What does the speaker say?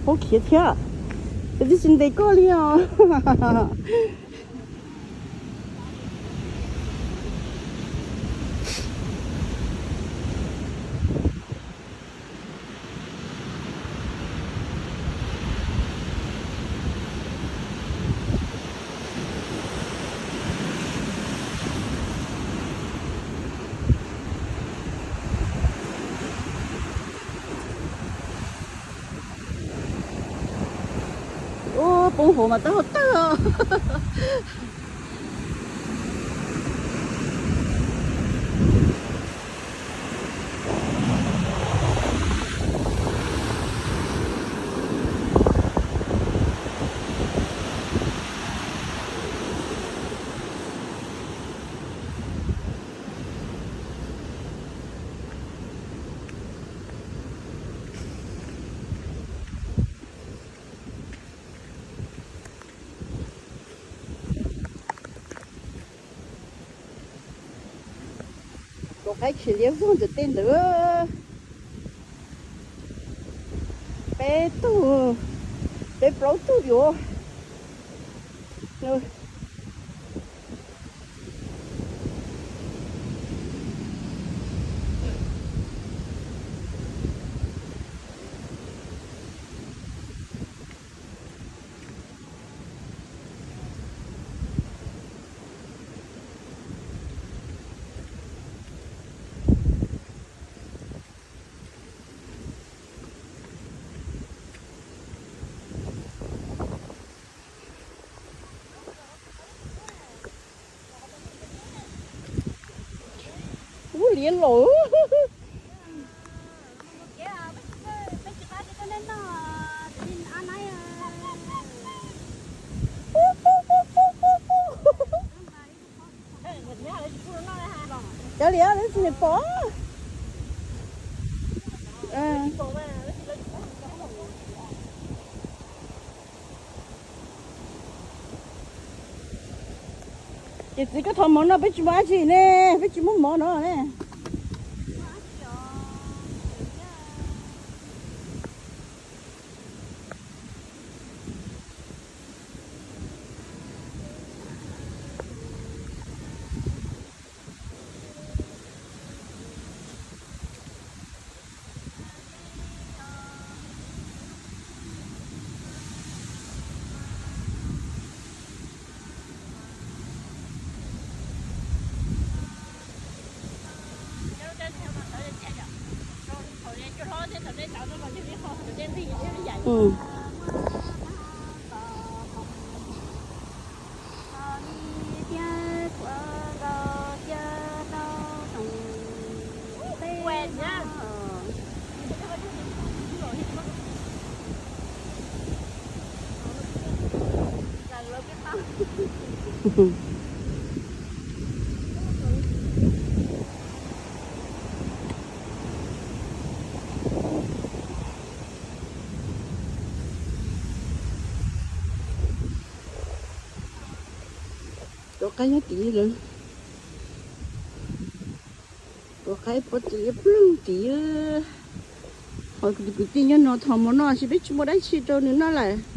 Ub, khiav thiab, twb tsis ntes koj li os. Ub, poob hauv mas taub hau tawg. Tus qaib tshis liab vog ntawm tej ntawd. Peb tug, peb plaub tug yuav. Ub, liab los. Cov liab lawv tsis pom. Ces txiv, koj thov mov no, peb tsis muaj dab tsi ne, peb tsis muaj mov no ne. Tus qaib nyob tid lawm. Tus qaib puab txiv liab ploog tid. Ho kwv tij nyob no thov mov noj, tab sis peb tsis muaj dab tsi rau nws noj lawm.